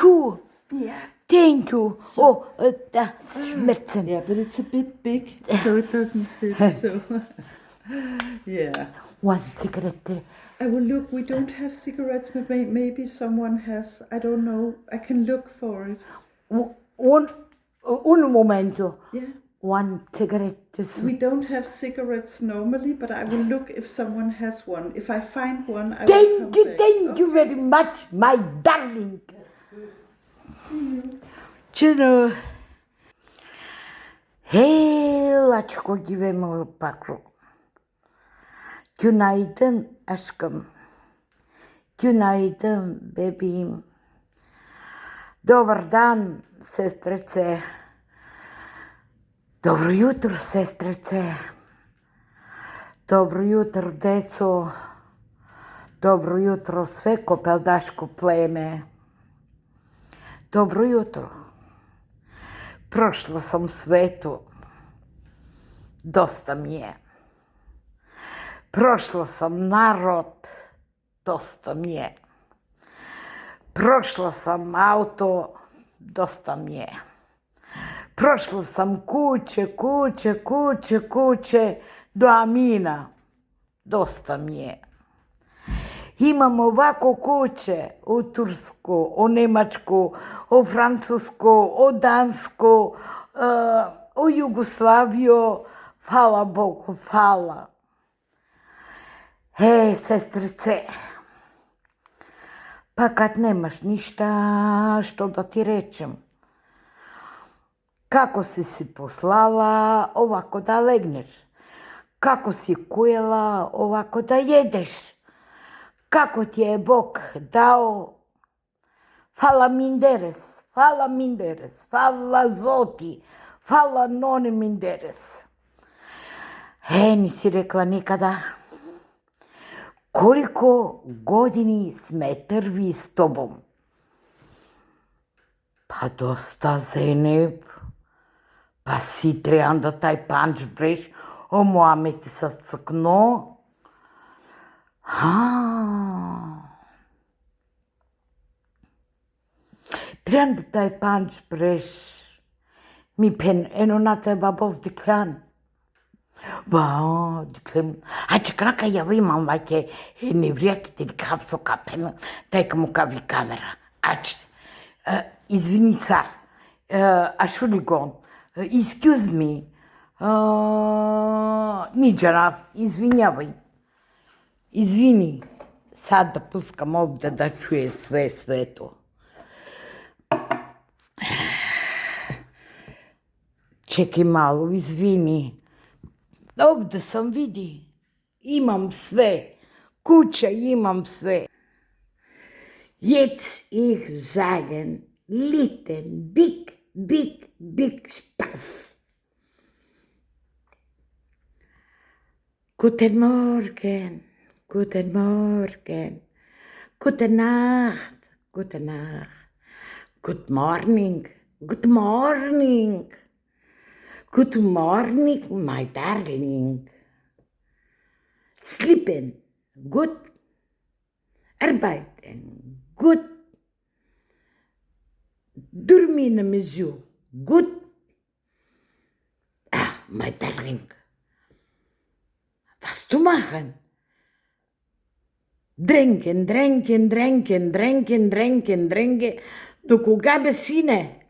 Sure. Yeah. Thank you. That's medicine. Yeah, but it's a bit big, so it doesn't fit. So, yeah. One cigarette. I will look. We don't have cigarettes, but maybe someone has. I don't know. I can look for it. Un momento. Yeah. One cigarette. We don't have cigarettes normally, but I will look if someone has one. If I find one, I will Thank come you, back. thank you very much, my darling. See you. Чудо. Helaçko gibi mi bakro? Günaydın aşkım. Günaydın bebeğim. Dobar dan, sestrice. Dobro jutro, sestrice. Dobro jutro, deco. Dobro jutro, sve kopeldaško pleme. Dobro jutro. Prošla sam svetu. Dosta mi je. Prošla sam narod. Dosta mi je. Prošla sam auto. Dosta mi je. Prošla sam kuće do Amina. Dosta mi je. Imam ovako kuće u Tursku, u Nemačku, u Francusku, u Dansku, u Jugoslaviju. Hvala Bogu, hvala. Sestrice, pa kad nemaš ništa što da ti rečem, kako si poslala ovako da legneš, kako si kujela ovako da jedeš, kako ti je Bog dao, hvala minderes, hvala Zoti, hvala noni minderes. Nisi rekla nikada koliko godini sme trvi s tobom. Pa dosta, Zeynep, pa si trebam da taj panč breš, moame ti sa căkno. Trebam da taj panč breš, mi pen eno na teba bos diklan. Diklan, čekaj, ja imam vake nevrijakite kapso kapen, taj kamu kavi kamera. Извини, цар, Ашулигон, excuse me, Миджарав, извинявай. Извини, sad da puskam ovde da čuje sve sveto. Čekaj malo, izvini. Ovde sam, vidi, imam sve, kuća imam sve. Jetzt ich sagen, liten, big Spaß. Guten Morgen, guten Morgen, gute Nacht, gute Nacht, good morning, good morning, good morning, my darling. Sleeping, good, arbeiten, good, dormir mit you, good. My darling, was du machen? Drängen, do кога бе, сине?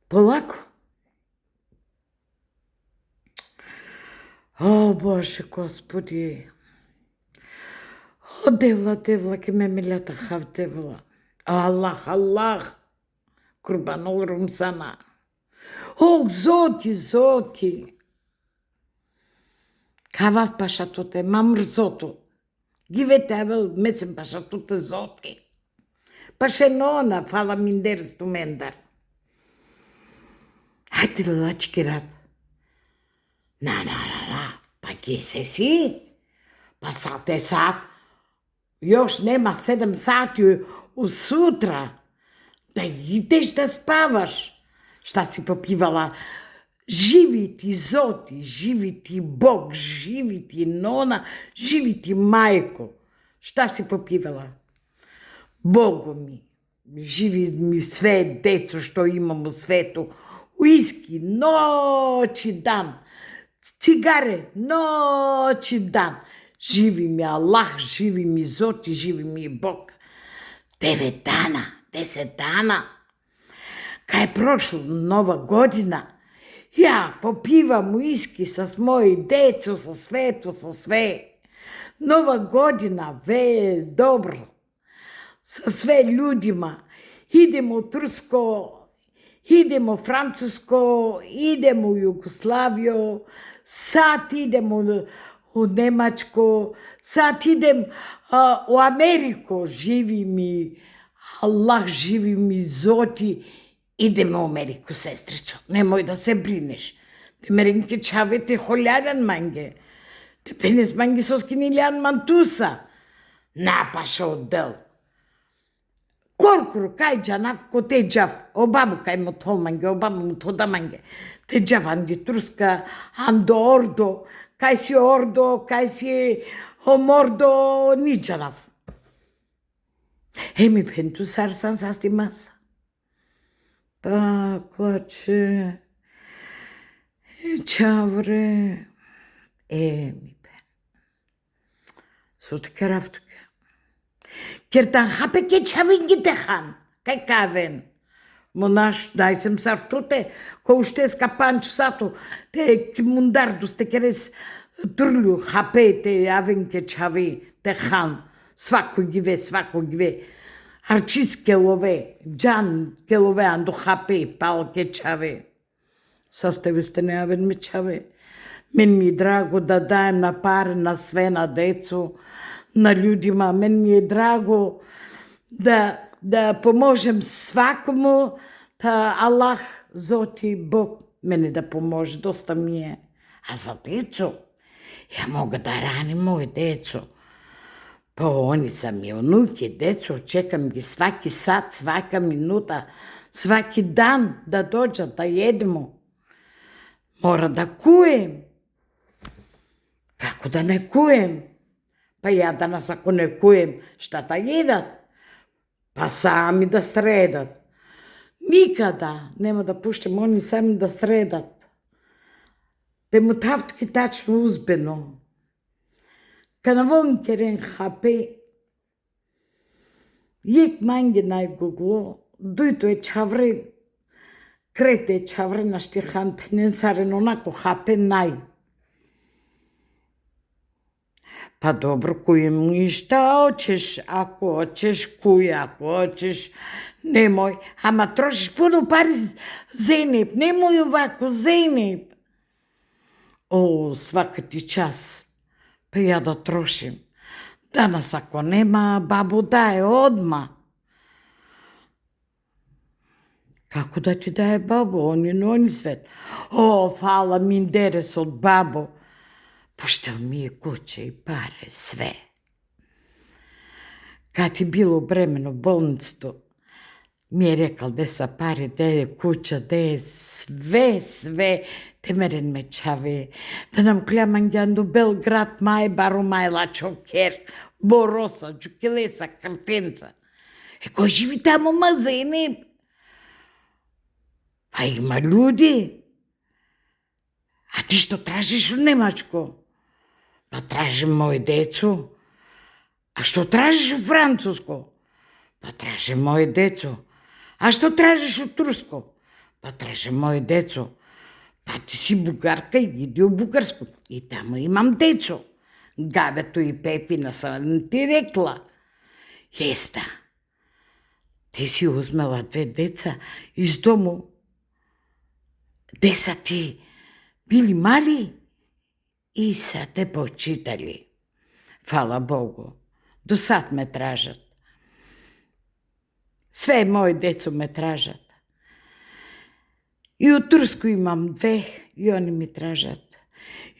Полако. Боже, Господи. Девла, ке ме милята хав девла. Аллах, курбан олрум сана. Зоти. Кавав пашатоте, мамрзото. Гивете авел месен пашатоте зоти. Пашенона, фала миндерс ту мендар. Хајде лачки рад. Pa gdje si? Pa sad je sat, još nema 7 sati u sutra, da ideš da spavaš. Šta si popivala? Živi ti Zoti, živi ti Bog, živi ti nona, živi ti majko. Шта си попивала? Богу ми, живи ми све децо што имам у свету, уиски, ноќ и дан, цигаре, ноќ и дан. Живи ми Аллах, живи ми Зоти, живи ми Бог. 9 дана, 10 дана. Кај прошло нова година, ја попивам уиски с мои децо, со свето, со све. Нова година, ве добро. Со све људима. Идемо у Турско, идемо у Француско, идемо у Југославио, сад идемо у Немачко, сад идем у Америко. Живи ми Аллах, живи ми Зоти. Идеме у Америку, сестрицо, немој да се бринеш. Те меренке чавете холјаден манге. Те пенес манге соскинилјан мантуса. Напаша оддел. Коркуру, кај джанав, ко те джав. Обабу кај му тол манге, обабу му тода манге. Те джав анди турска, андо ордо, кај си ордо, кај си омордо, ни джанав. Еми пенту сарсан састи маса. Па, клаче, чавре, еми бе. Соте керавтуке. Кертан хапе ке чавингите хан, кај кавен. Монаш, најсем сартуте, ко уште скапанч сато, те мундарду сте керес турлю, хапе те јавенке чави, те хан, свако гиве. Арчис келове, джан келове, анду хапе, пал ке чаве. Состави сте неавен ме чаве. Мен ми е драго да даем на пари на све, на децо, на људима. Мен ми е драго да поможем свакому, па Аллах, Зоти, Бог мене да поможе, доста ми е. А за децо, ја мога да раним мој децо. Па они са ми онуки, децо, чекам ги сваки сат, свака минута, сваки дан да доđат да једемо. Мора да куем. Како да не куем? Па ја данас ако не куем, шта да једат? Па сами да средат. Никада нема да пуштам они сами да средат. Те му тавтки тачно узбено. Канавон керен хапе, јек манге нај гугло, дујто е чавре, крете е чавре на штихан пененсарен, онако хапе нај. Па добро, кујем и шта очеш, ако очеш, куј, ако очеш, немој, ама трошиш пуно пари Зенеп, немој овако, Зенеп. О, свака ти час. Па ја да трошим. Данас ако нема, бабу дае одма. Како да ти дае бабу, они свет. О, фала ми интерес од бабу. Пуштел ми е куќа и паре, све. Кад ти било бремено болницто, ми е рекал де са пари, де е куќа, де е све. Темерен ме чаве, да нам клямангјан до Белград, мај баро мајла чокер, бороса, джукелеса, картенца. Кој живи таму мазени? Па има људи. А ти што тражиш у Немачко? Па тражим мој децо. А што тражиш у Француско? Па тражим мој децо. А што тражиш у Турско? Па тражим мој децо. Па ти си бугарка и иди у Бугарско. И таму имам децо. Габето и Пепина сам ти рекла. Еста. Ти си узмела 2 деца из дому. Деца ти били мали и са те почитали. Фала Богу. До сад ме тражат. Све мои децо ме тражат. И у Турско имам 2 и они ми тражат.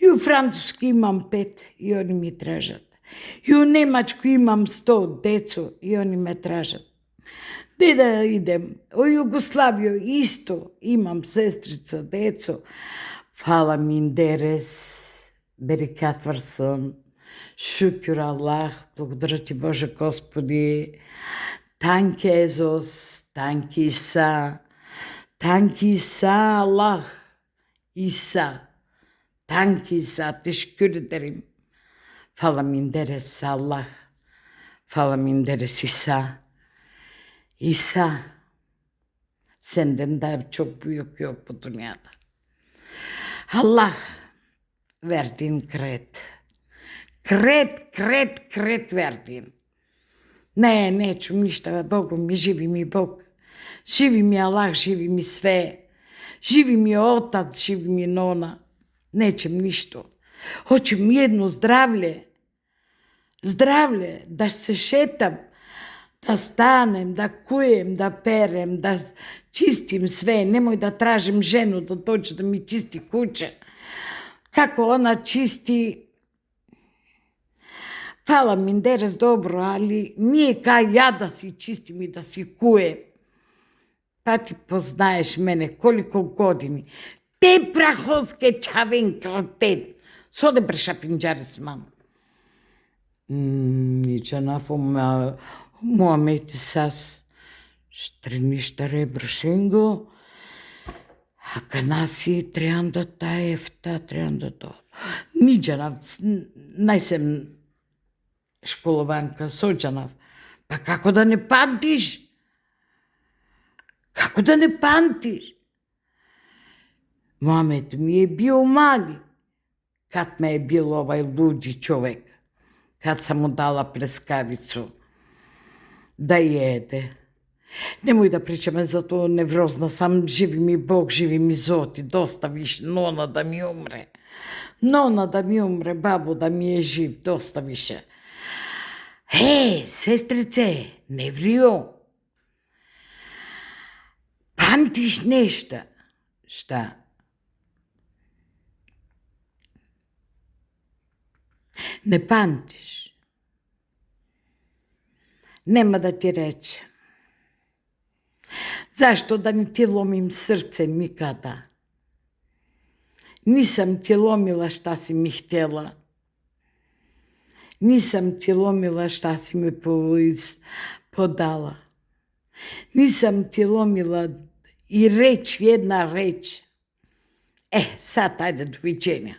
И у Француски имам 5 и они ми тражат. И у Немачко имам 100 децо и они ме тражат. Де да идем? У Југославио исто имам сестрица, децо. Фала ми интерес, берекат варсон. Шукюр Аллах, благодаря ти Боже Господи. Танки Езос, танки Иса, tanki İsa Allah, İsa, tanki İsa, teşekkür ederim. Fala minderes Allah, fala minderes İsa. İsa, senden daha çok büyük yok bu dünyada. Allah verdiğin kret. Kret verdiğin. Ne, neću ništa, Bogu mi, živi mi Bog. Živi mi Allah, živi mi sve. Živi mi otac, živi mi nona. Nećem ništa. Hoćem jedno zdravlje. Zdravlje, da se šetam, da stanem, da kujem, da perem, da čistim sve. Nemoj da tražim ženu da dođe da mi čisti kuće. Kako ona čisti, hvala mi interes dobro, ali nije kao ja da si čistim i da si kujem. Pa ti poznaješ mene koliko godini. Te prahoske čaven kraten. Sode brša pinđare s mamom. Ničanafo Muhammed sas ştriniștare brșingo. Akanasi treandata efta treandata. Ničanav, najsem školovanka Sođanav. Pa kako da ne pamtiš? Kako da ne pamtiš? Muhammed mi je bio mali kad me je bil ovaj ludi čovek, kad sam mu dala pleskavicu da jede. Nemoj da pričam za to, nevrozna sam, živi mi Bog, živi mi Zoti, dosta više, nona da mi umre. Nona da mi umre, babo da mi je živ, dosta više. Hej, sestrice, ne vrio. Pamtiš nešta? Šta? Ne pamtiš. Nema da ti rečem. Zašto da ni ti lomim srce nikada? Nisam ti lomila šta si mi htjela. Nisam ti lomila šta si mi podala. Nisam ti lomila i reč, jedna reč. Sad ajde, doviđenja.